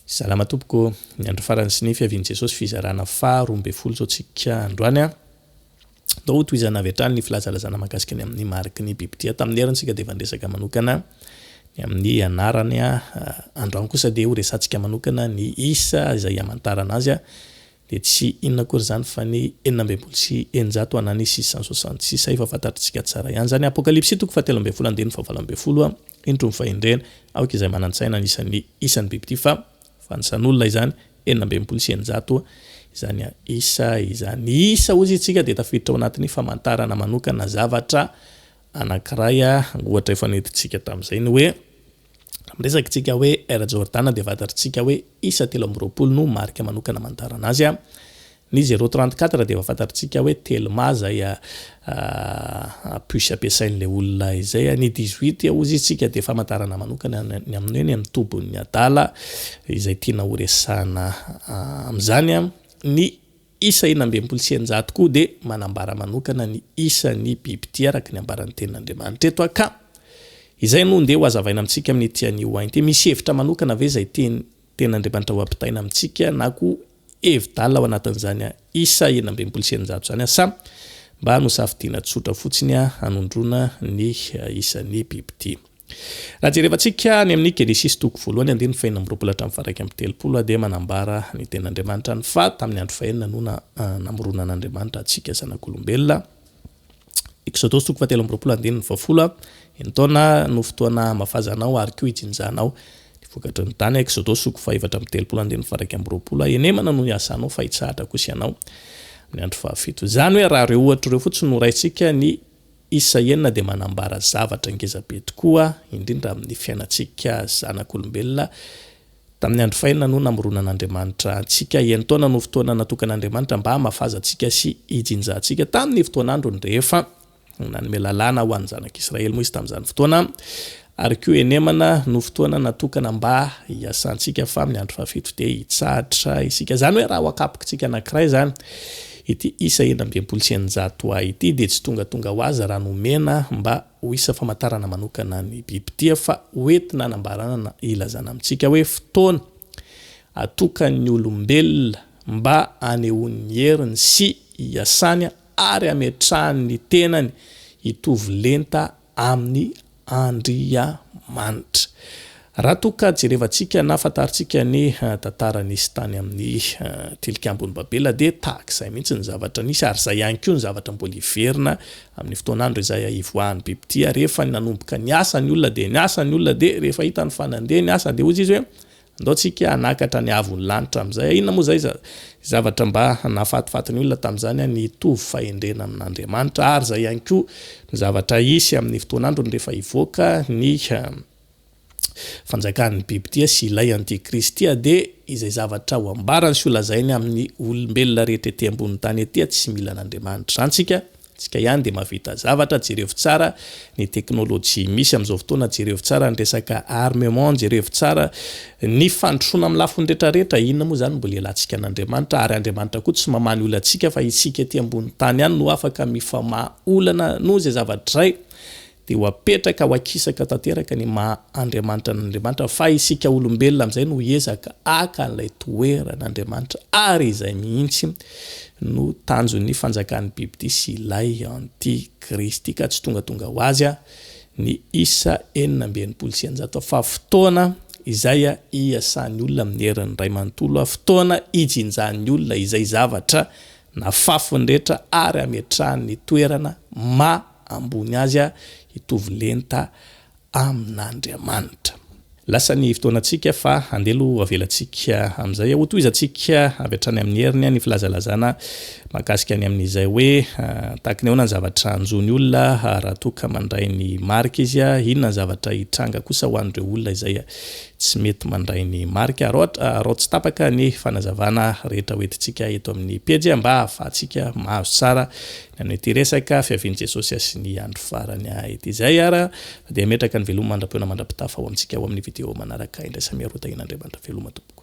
Salama tompoko, ny andro farany sy ny fiavian'i Jesosy fizarana faha 12 izao tsika androany a. Ndao ho tohizana avy hatrany ny filazalazana mahakasika ny amin'ny mariky ny bibidia. Tamin'ny heriny isika dia efa niresaka manokana ny amin'ny anarany a. Androany kosa dia ho resatsika manokana ny isa izay hamantarana azy a. Dia tsy inona akory izany fa ny 666 na ny 666 efa fantatritsika tsara ihany izany. Apokalypsy toko fahatelo ambin'ny folo andininy fahavalo ambin'ny folo. Indro ny fahendrena, aoka izay manan-tsaina ny isan'ny isan'ny bibidia fa fanisan'olona izany, 666 izany isa izany. Ny isa hozy isika dia tafiditra ao anatin'ny famantarana manokana zavatra anankiray, ohatra efa nentintsika tamin'izay ny hoe Raha miresaka isika hoe Air Jordan dia fantatritsika hoe isa 23 no marika manokana amantarana azy. Ny zéro 34 dia efa fantatritsika hoe Telma izay puce ampiasain'ilay olona izay. Ny 18 hozy isika dia famantarana manokana ny amin'ny hoe ny amin'ny tobin'ny adala izay tiana horesahana amin'izany. Ny Isa 666 koa dia manambara manokana ny isan'ny bibidia araka ny ambaran'ny Tenin'Andriamanitra eto ka izay no ndeha ho hazavaina amintsika amin'ity anio ity. Misy hevitra manokana ve izay tian'ny Tenin'Andriamanitra ho ampitaina amintsika na koa hevi-dalina ao anatin'izany isa 666 izany sa mba nosafidiana tsotra fotsiny hanondroana ny isan'ny bibidia? Raha jerevantsika any amin'ny Genesisy toko voalohany andininy fahenina amby roapolo hatramin'ny faha-31 dia manambara ny tenin'Andriamanitra ny fa tamin'ny andro fahenina no namoronan'Andriamanitra antsika zanak'olombelona. Eksodosy toko fahatelo amby roapolo andininy fahafolo. Enin-taona no fotoana hamafazanao ary koa hijinjanao ny vokatry ny tany. Eksodosy toko faha-34 andininy faha-21. Henemana no hiasanao fa hitsahatra kosa ianao amin'ny andro fahafito. Izany hoe raha ireo ohatra ireo fotsiny no raintsika, ny Isa enina dia manambara zavatra ngeza be tokoa, indrindra amin'ny fiainantsika zanak'olombelona. Tamin'ny andro fahenina no namoronan'Andriamanitra antsika. Enin-taona no fotoana natokan'Andriamanitra mba hamafazantsika sy hijinjantsika tamin'ny fotoan'androny rehefa nanome lalàna ho an'ny zanak'Israely moa izy tamin'izany fotoana. Ary koa henemana no fotoana natokana mba hiasantsika fa amin'ny andro fahafito dia hitsahatra isika. Izany hoe raha ho akapokintsika anankiray izany ity isa 666 A ity dia tsy tongatonga ho azy raha nomena mba ho isa famantarana manokana ny bibidia fa hoentina hanambarana na hilazana amintsika hoe fotoana atokan'ny olombelona mba hanehoany ny heriny sy hiasany ary hametrahany ny tenany hitovy lenta amin'ny Andriamanitra. Raha toa ka jerevantsika na fantarintsika ny tantara nisy tany amin'ny Tilikambon'i Babela dia tahaka izay mihitsy ny zavatra nisy ary izay ihany koa ny zavatra mbola hiverina amin'ny fotoan'andro izay hivoahan'ny bibidia. Rehefa nanomboka niasa ny olona dia niasa ny olona dia rehefa hitany fa nandeha ny asa dia hoy izy hoe Andao tsika hanakatra ny haavon'ny lanitra amin'izay. Inona moa izay zavatra mba nahafatifaty ny olona tamin'izany? Ny hitovy fahendrena amin'Andriamanitra. Ary izay ihany koa ny zavatra hisy amin'ny fotoan'androny rehefa hivoaka ny fanjakan'ny bibidia sy ilay antikristy, dia izay zavatra ho ambarany sy holazainy amin'ny olombelona rehetra ety ambonin'ny tany ety, tsy mila an'Andriamanitra izany tsika. Tsika ihany dia mahavita zavatra, jerevo tsara ny teknolojia misy amin'izao fotoana, jerevo tsara ny resaka armement, jerevo tsara ny fandrosoana amin'ny lafiny rehetra rehetra, inona moa izany mbola ialantsika an'Andriamanitra, ary Andriamanitra koa tsy mamaha ny olantsika fa isika ety ambony tany ihany no afaka mifamaha olana noho izay zavatra izay. Dia ho apetraka ho akisaka tanteraka ny maha Andriamanitra an'Andriamanitra fa isika olombelona amin'izay no hiezaka haka an'ilay toeran'Andriamanitra ary izay mihitsy no tanjon'ny fanjakan'ny bibidia sy ilay antikristy ka tsy tongatonga ho azy ny isa 666 fa fotoana izay hiasan'ny olona amin'ny herin'ny Ray manontolo, fotoana hijinjan'ny olona izay zavatra nafafiny rehetra ary hametrahany ny toerana maha ambony azy hitovy lenta amin'Andriamanitra. Lasa ny fotoanantsika fa andeha aloha avelantsika amin'izay. Hotohizantsika avy hatrany amin'ny heriny ny filazalazana mahakasika ny amin'izay hoe tahaka ny ahoana ny zavatra hanjo ny olona raha toa ka mandray ny marika izy, inona ny zavatra hitranga kosa ho an'ireo olona izay tsy mety mandray ny marika. Araho tsy tapaka ny fanazavana rehetra hoentintsika eto amin'ny pejy mba hahafahantsika mahazo tsara Ny amin'ity resaka fiavian'i Jesosy sy ny andro farany ity izay ara dia metraka ny veloma mandra-pihaona mandra-pitafa ho amintsika ao amin'ny video manaraka indray. Samia roa tahian'Andriamanitra. Veloma tompoko.